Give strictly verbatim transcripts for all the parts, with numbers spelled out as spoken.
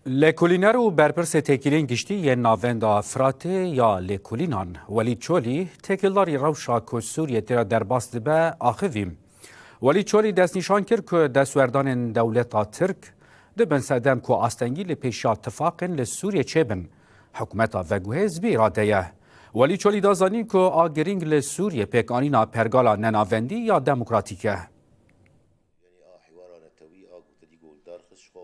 Lêkolîner û berpirsê têkiliyên giştî yên Navenda Firatê ya Lêkolînan, Welîd Çolî, têkildarî rewşa ku Sûriye tê re derbas dibe, axivî. Welîd Çolî destnîşan kir ku destwerdanên dewleta Tirk dibin sedem ku astengî li pêşiya tifaqên li Sûriyê çêbin. Hikûmeta veguhêz bi îrade ye. Welîd Çolî da zanîn ku a girîng li Sûriyê pêkanîna pergala nenavendî ya demokratîk e.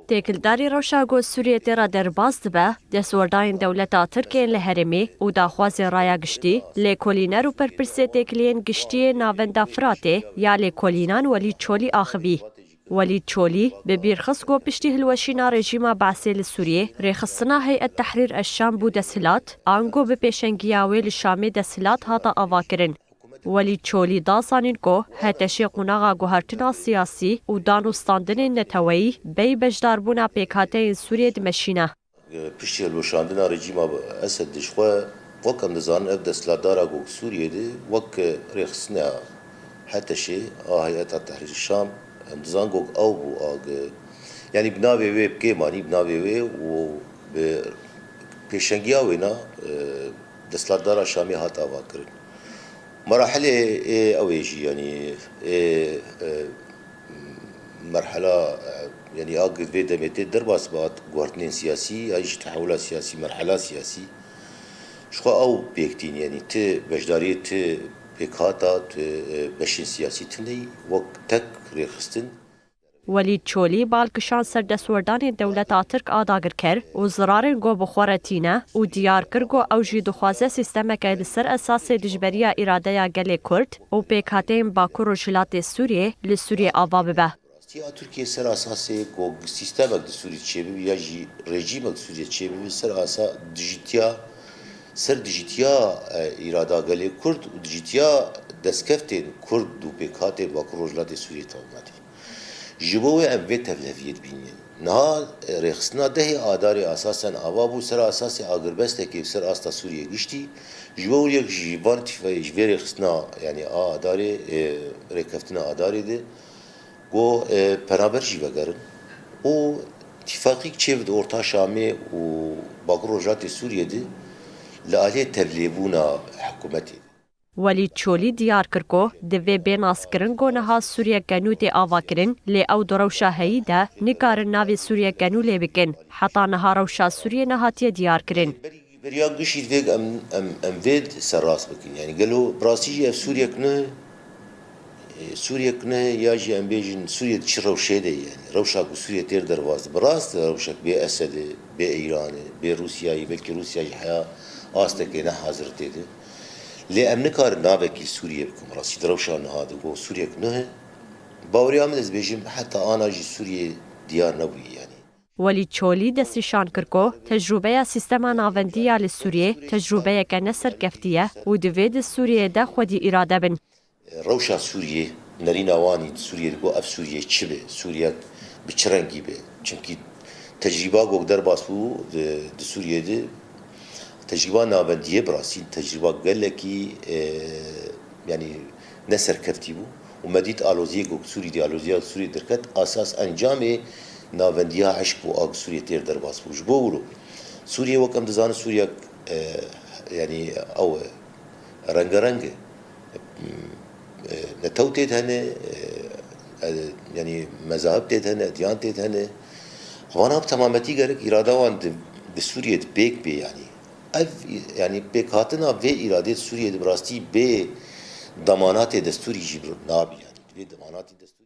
Têkildarî rewşa ku Sûriyê tê re derbas dibe, destwerdanên dewleta Tirk ên li herêmê û daxwazên raya giştî, lêkolîner û berpirsê têkiliyên giştî yên Navenda Firatê ya Lêkolînan Welîd Çolî axivî. Welîd Çolî bi bîr xist ku piştî hilweşîna rejîma Beesê li Sûriyê, rêxistina Heyet Tehrîr El-Şam bû desthilat, ango bi pêşengiya wê li Şamê desthilat hate avakirin. Welîd Çolî da zanîn ku HTŞê qonaxa guhertina siyasî û danûstandinên neteweyî bêyî beşdarbûna pêkhateyên Sûriyê dimeşîne. Piştî hilweşandina rejîma Esed de ji xwe, wek em dizanin, ev desthilatdara ku Sûriyê de wek rêxistina HTŞê a Heyeta Tehrîr Şam, em dizanin ku ew bû a, yanî bi navê wê bi kêm anî, bi navê wê û bi pêşengiya wêna, e, desthilatdara Şamê hat avakirin. Merahilê ê ew ê jî, yanî ê, e, merhela, e, yanî a vê demê tê derbas bi guhertinên siyasî, ya jî tehewula siyasî, merhela siyasî. Ji xwe ew pêk tîn, yanî ti beşdariyê ti pêkhata, ti, e, beşên siyasî tune yî, wek tek rêxistin. Welîd Çolî bal kişand ser destwerdanên dewleta Tirk a dagirker û zirarên ku bi xwe re tîne û diyar kir ku ew jî dixwaze sîstemeke li ser esasê dijberiya îradeya gelê Kurd û pêkhateyên Bakur Rojhilatê Sûriyê li Sûriyê ava bibe. Rastî ya Tirkiyê ser esasê ku sîstemek di Sûrî çêbibî ya jî rejîmek di Sûriyê çêbibî ser asa dijîtiya, ser dijîtiya, e, îrada gelê Kurd û dijîtiya destkeftên Kurd û pêkhatên Bakur Rojhilatê Sûriyê tewmatî. Ji bo wê em vê tevliheviyê dibînin. Niha, e, rêxistina dehê Adarê esasen ava bû ser asasê agirbestekê ser asta Sûriyê giştî. Ji bo yek ji van tîfayê ji vê rêxistina, yanî a Adarê, e, rêkeftina Adarê de got, e, penaber jî vegerin û tîfaqîk çêbin di orta Şamê û Bakur Rojhilatê Sûriyê de li aliyê tevlêbûna hikûmetê de. Welîd Çolî diyar kir ku divê bê naskirin ku niha Sûriyeke nû tê avakirin, lê ew di rewşa heyî de nikarin navê Sûriyeke nû lê bikin. Heta niha rewşa Sûriyê nehatiye diyarkirin. Beriya gişî divê em, em, em vê serrast bikin. Yanî gelo bi rastî jî ev Sûriyek ne, e, Sûriyek ne ya jî em bêjin Sûriye di çi rewşê de ye? Yanî rewşa ku Sûriye têr derbas, bi rast rewşek bê Esed e, bê Îran e, bê Rûsya ye, belkî Rûsya jî heya astekê ne hazir tê de. Lê em nikarin navekî Sûriye bikin, rastî di rewşa niha de ku Sûriyek nuh e, baweriya min ez dibêjim heta ana jî Sûriye diyar nebûye yanî. Welîd Çolî destnîşan kir ku tecrûbeya sîstema navendî ya li Sûriyê tecrûbeyeke ne serkeftî ye û divê di Sûriyê de xwedî îrade bin. Rewşa Sûriyê, nerîna wan î di Sûriyê de ku ev Sûriye çi be, Sûriyek bi çi rengî be? Çimkî tecrîba ku derbas bû di, di Sûriyê de, tecrîba navendiyê bi rastî tecrîba gelekî, e, yanî ne serkeftî bû û me dît aloziyê ku Sûrî dî, aloziya Sûrî derket, asas encamê navendiya hişk bû a ku Sûriyê têr derbas bû. Ji bo wilo Sûriyê wek em dizanin Sûriyek, e, yanî ew e, rengereng e. E, netew tê de hene, e, e, yanî mezahib tê de hene, edyan tê de hene. Vana bi temametî gerek îrada wan di, di Sûriyê de pêk bê yanî. Ev, yanî pêkhatina vê îradê di Sûriyê de bi rastî bê demanatê destûrî jî nabî yanî. Divê demanatê destûrî